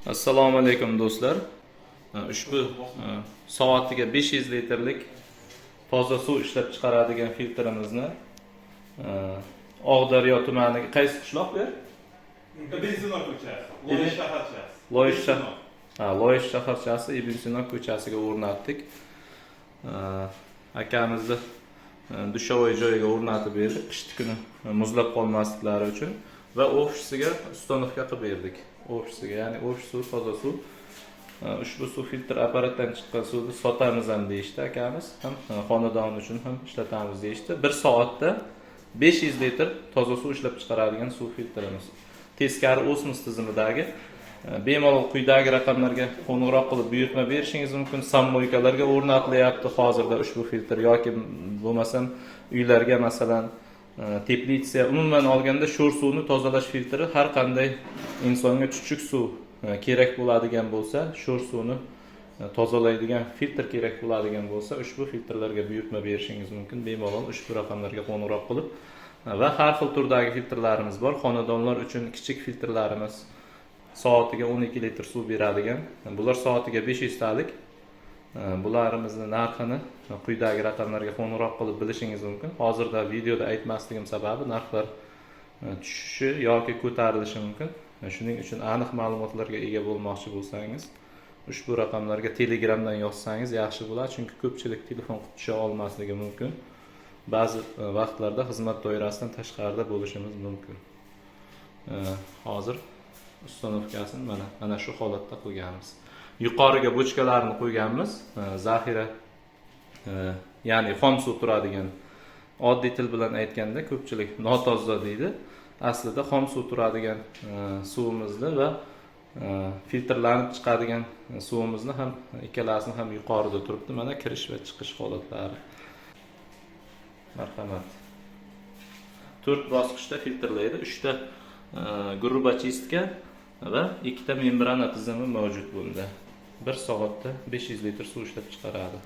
Assalomu alaykum, do'stlar. Ushbu soatiga 500 litrlik toza suv ishlab chiqaradigan filtrimizni Oqdaryo tumaniga, qaysi qishloq bu yer? Ibn Sino ko'chasi. Loyish shaharchasi. Loyish shahar. Ha, Loyish shaharchasi, Ibn Sino ko'chasiga o'rnatdik. Akamizni душевой joyiga o'rnatib berdik, qishki kuni muzlab qolmasliklari uchun va ofisiga установка qilib berdik. Ofisiga, ya'ni ofis suv, toza suv. Ushbu suv filtr apparatdan chiqqan suvni sotamiz ham deyishdi akamiz, ham xonadon uchun ham ishlatamiz deyishdi. Bir soatda 500 litr toza suv ishlab chiqaradigan suv filtrimiz. Teskari osmos tizimidagi. Bemalol quyidagi raqamlarga qo'ng'iroq qilib buyurtma berishingiz mumkin. Самомойка larga o'rnatilyapti hozirda ushbu filtr yoki bo'lmasam uylarga, masalan, теплица, umuman olganda sho'r suvni tozalash filtri. Har qanday insonga chuchuk suv kerak bo'ladigan bo'lsa, sho'r suvni tozalaydigan filtr kerak bo'ladigan bo'lsa, ushbu filtrlarga buyurtma berishingiz mumkin bemalol ushbu raqamlarga qo'ng'iroq qilib. Va har xil turdagi filtrlarimiz bor. Xonadonlar uchun kichik filtrlarimiz, soatiga 12 litr suv beradigan, bular soatiga 500 talik. Bularimizni narxini quyidagi raqamlarga qo'ng'iroq qilib bilishingiz mumkin. Hozirda videoda aytmasligim sababi narxlar tushishi yoki ko'tarilishi mumkin. Shuning uchun aniq ma'lumotlarga ega bo'lmoqchi bo'lsangiz, ushbu raqamlarga Telegramdan yozsangiz yaxshi bo'ladi, chunki ko'pchilik telefon qilib tusha olmasligi mumkin. Ba'zi vaqtlarda xizmat doirasidan tashqarida bo'lishimiz mumkin. Hozir установка sini mana shu holatda qilganmiz. Yuqoriga bochkalarni qo'yganmiz, zaxira, ya'ni xom suv turadigan, oddiy til bilan aytganda ko'pchilik notoza deydi, aslida xom suv turadigan suvimizni va filtrlanib chiqadigan suvimizni ham, ikkalasini ham yuqorida turibdi. Mana kirish va chiqish holatlari. Marhamat. To'rt bosqichda filtrlaydi. Uchta грубо чистка va ikkita membrana tizimi mavjud bunda. Bir soatda 500 litr suv ishlab chiqaradi.